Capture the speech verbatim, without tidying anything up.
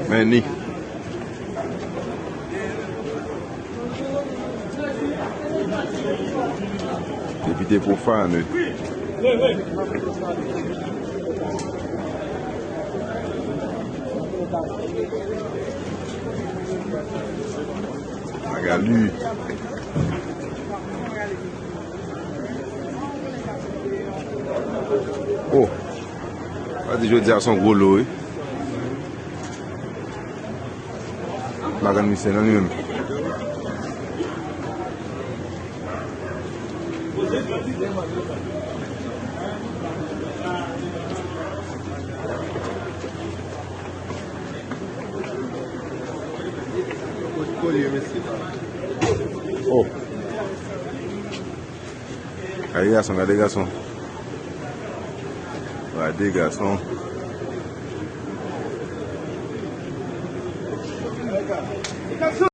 Men ni. Depite pwofane. Magali. Oh. Pa di jodi a se yon gwo lo, wi. Magali misye nan li menm. Oh. Gade gason, gade gason. Gade gason.